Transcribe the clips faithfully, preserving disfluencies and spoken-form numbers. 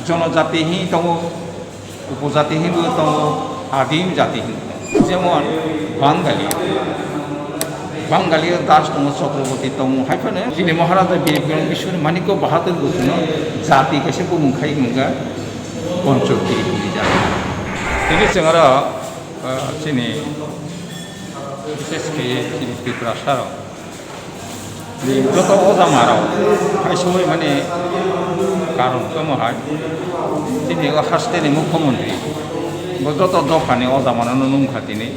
Jonojati hin tongo, upojati hinbo tongo, adim jati hin tongo. Jemon Bangali, Bangali das tongo, Chakraborti tongo, hai phano chini Maharaja Bir Bikrama Kishore Manikya Bahadur bo chwngno jati kaisa bumung khai mungkha Pancho Tripuri jati. Tini chwng aro, ah, chini, bishesh khe chini Tiprasa rok. Joto oja marok hai somoi mani karon tamo hai. Chini o haste ni mukhyamantri bo joto dopha ni oja mano no nungkha tini.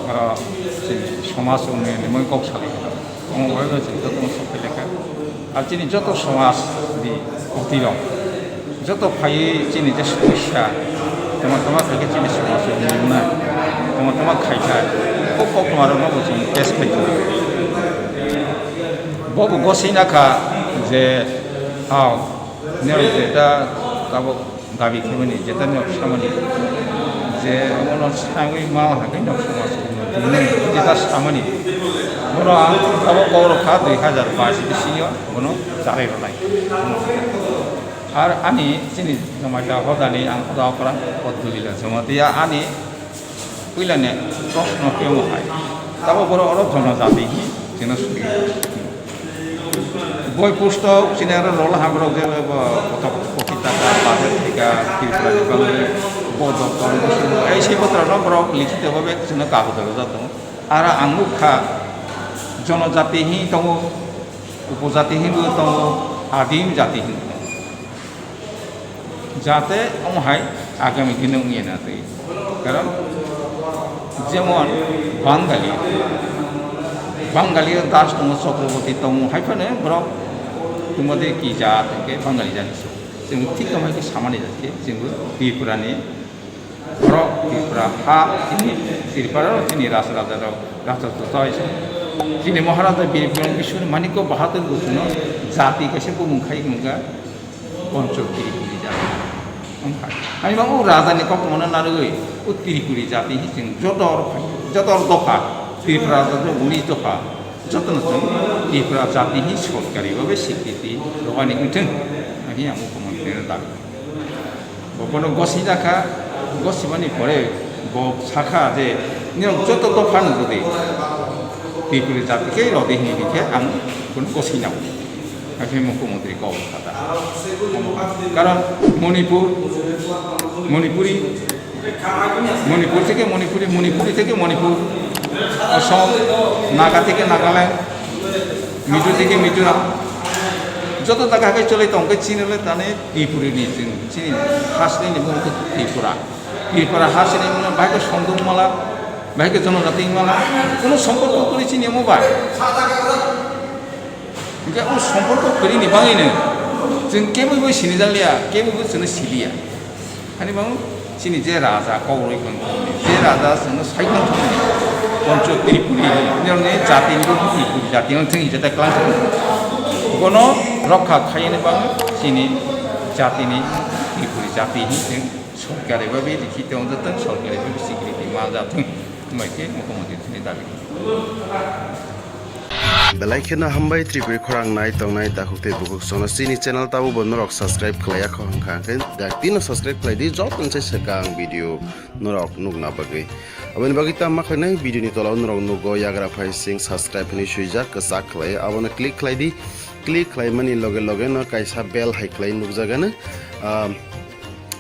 Oro chini somaj unnoyon ni moi kok salai. Omo bai bai chini joto no sok lekha. Ar chini joto somaj ni kwtwi rok. Joto phaiwi chini je somosya, tama tama khaikhe chini somosya nungna, tama tama khaikha, kok kok tongmarokno bo chini test khlai tongo. Bo bo gosina kha je, ah, nero jeta tabuk dabi khaimani, jeta nero samani, je omono sangwi ma hakhe nok somosya nungna, jeta samani, bono ang tabuk kok rwkha dui hazar bais bisingo bono charai rwnai. Ar ani chini Jamatia hodani ang hoda okra Podgulila Jamatia ani puilani proshno khe omo hai. Tabo borok oro jonojati hi chwngno suri. Boi pustok chini aro rol hamrok je bo kotok koki taka bajar thika Tripura ni bangwi bodol tong ei se botra no borok likhito bhabe chwngno kagojo rwjak tongo. Aro ang nukha jonojati hi tongo, upojati hinbo tongo, adim jati hinbo tongo. Jate omo hai agami dino wngya na twi. Karon jemon Bangali, Bangali o das tongo, Chakraborti tongo, hai phano borok tungma de ki jat hwnkhe Bangali jani se. Chwng thik tamo hai khe samani jat khe chwngbo Tripura ni borok Tripura ha chini Tripura chini ras raja rok raja to chini Maharaja Bir Bikrama Kishore Manikya Bahadur bo chwngno jati kaisa bumung khai mungkha. Pancho Tripuri jati. Wngkha. Ani bang o raja ni koktwma no narwgwi o Tripuri jati hi chwng joto oro phai, joto oro dopha, Tripura jati unis dopha, joto no chwng Tripura jati hi sorkari bhabe sikriti rwani wngthwng. Ani ang mukhyamantri no dabi. Bo bono gosi jakha, gosimani pore bo sakha je, "Nirok joto dopha no jodi Tripuri jati khe rodi hini hini khe ang bono gosi nao." Hakhe mukhyamantri kok kha ta. Karon Manipur, Manipuri, Manipur theke Manipuri, Manipuri theke Manipur, Assam, Naga theke Nagaland, Mizo theke Mizoram. Joto jaga hakhe choli tong khe chini le tani Tripuri ni chini, chini hasteni ni mung khe Tripura. Tripura hasteni mung bai khe songduk mala, bai khe jonojati mala. Kuno somporko kwrwi chini omo bai. Hingke o somporko kwrwini bagwino chwng keboi bai sinijakliya, keboi bai chwngno siliya. Hani bang chini je raja kok rwi tongthokni, je raja chwngno sai tongthokni, Pancho Tripuri hinwi, nirokni jatini bo Tripuri jati wng thung hinwi jeta klang thung. Bono rokha khaiyani bagwi chini jatini Tripuri jati hinwi chwng sorkari bai bai rikhi tong jathung, sorkari bai bai sikriti ma jathung, hwnbai khe mukhyamantri thani dabi. Belai kheno hambai Tripuri khorang nai tongnai takhuk tei bukhuk sono chini channel tabukbo norok subscribe khlaiya kho hwnkha hwnkhe daktino subscribe khlai di joto se swkang video norok nukna bagwi. Aboni bagwi tamo khlainai video ni tola o norok nugo yagra phai sing subscribe hinwi swijak kwchak khlai abono click khlai di, click khlaimani loge loge no kaisa bell hai khlai nukjagano, ah,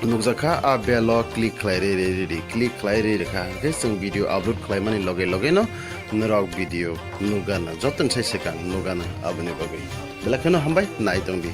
nukjakha, a bell o click khlai rwi rwi rwi rwi, click khlai rwi rwkha, hwnkhe chwng video upload khlaimani loge loge no norok video nukgana, jotono sai swkang nukgana aboni bagwi. Belai kheno hambai, nai tongdi.